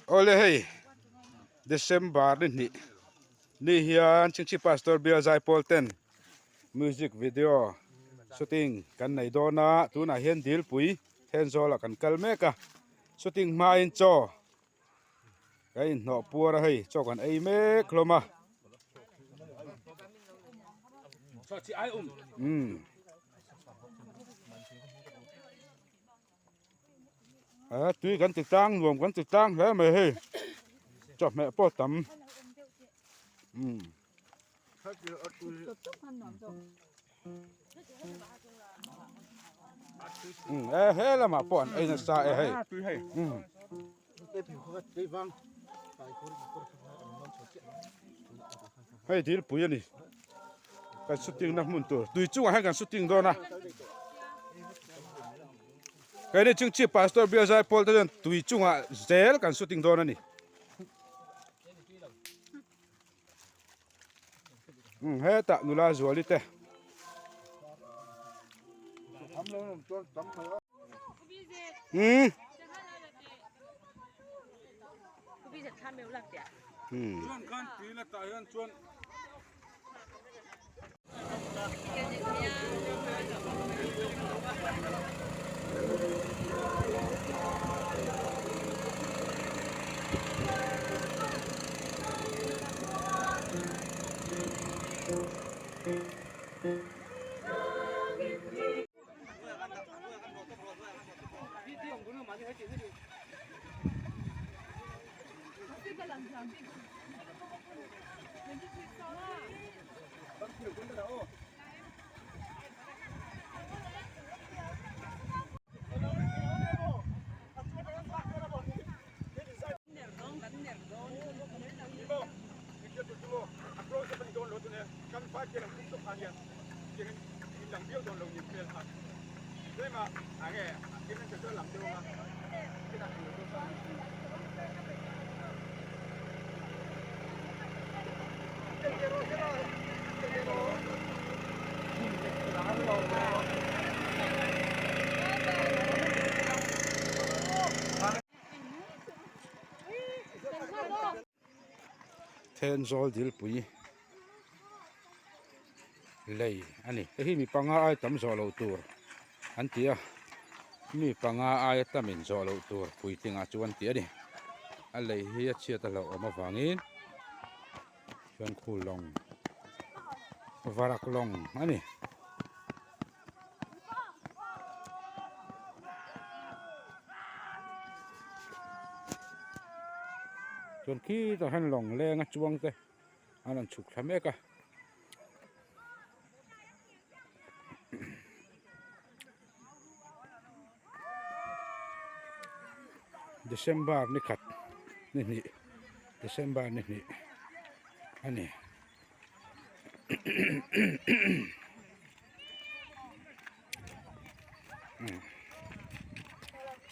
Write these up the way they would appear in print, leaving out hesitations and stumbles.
Awle hei December ni hnih ni hian Chingchi Pastor Bial Zaipawl ten music video shooting kan nei dawn a tunah hian Dilpui Thenzawl ah kan kal mek a shooting hmain chaw kan inhnawh puar a hei chaw kan ei mek hlawm a umm. A tui kan ti tlang nuam kan ti tlang hle mai hei chawhmeh pawh tam umm umm e he lamah pawh an ei nasa e hei umm. Hei dilpui a ni kan shooting na hmun tur tui chungah hian kan shooting dawn a keini chingchi pastor bial zai pawl te chuan tui chungah zel kan shooting dawn a ni. Umm hetah nula zuali te umm umm. Thenzawl dilpui lei a ni hei hi mi panga ai tam zawh loh tur an ti a mi panga aia tamin zawh loh tur puitlingah chuan tih a ni a lei hi a chhiat a hlauhawm avangin chuan khu lawng varak lawng a ni. Chuan khitah hian lawng leng a chuang te an rawn chhuk thla mek a. December ni khat ni hnih December ni hnih a ni.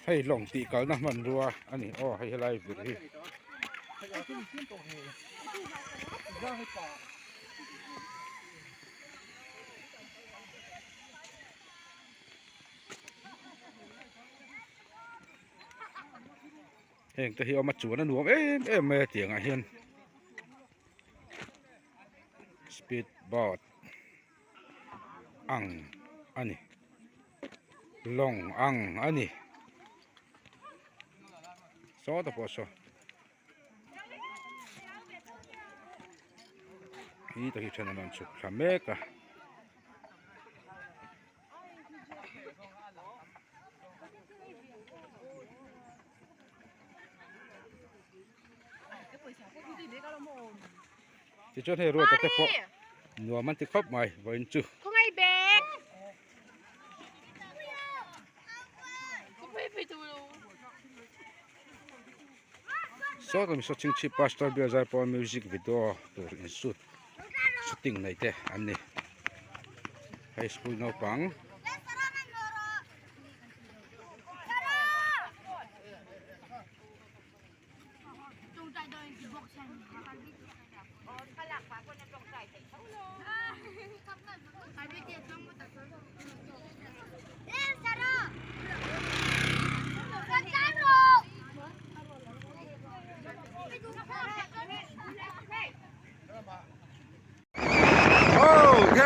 Hei lawng tih kalna hmanrua a ni aw hei helai vir hi. Heng te hi awm a chuan a nuam em em mai a tiang ah hian speed boat ang a ni lawng ang a ni sawtah pawh saw. Hi tak hi then an rawn chhuk thla mek a. Tichuan hei ruata te pawh nuam an ti khawp mai vawiin chu. Sawta mi saw chingchhip pastor bial zai pawh music video tur in shoot shooting nei te an ni high school naupang.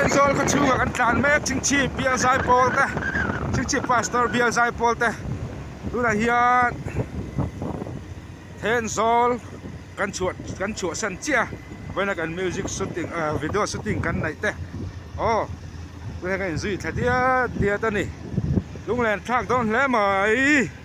Thenzawl khaw chhungah kan tlan mek Chingchhip bial zaipawl te Chingchhip pastor bial zaipawl te tunah hian Thenzawl kan chhuah kan chhuahsan chiah a vawiina kan music shooting ah video shooting kan neih te aw tunah hian kan inzui thla diat diat a ni lunglen thlak dawn hle mai.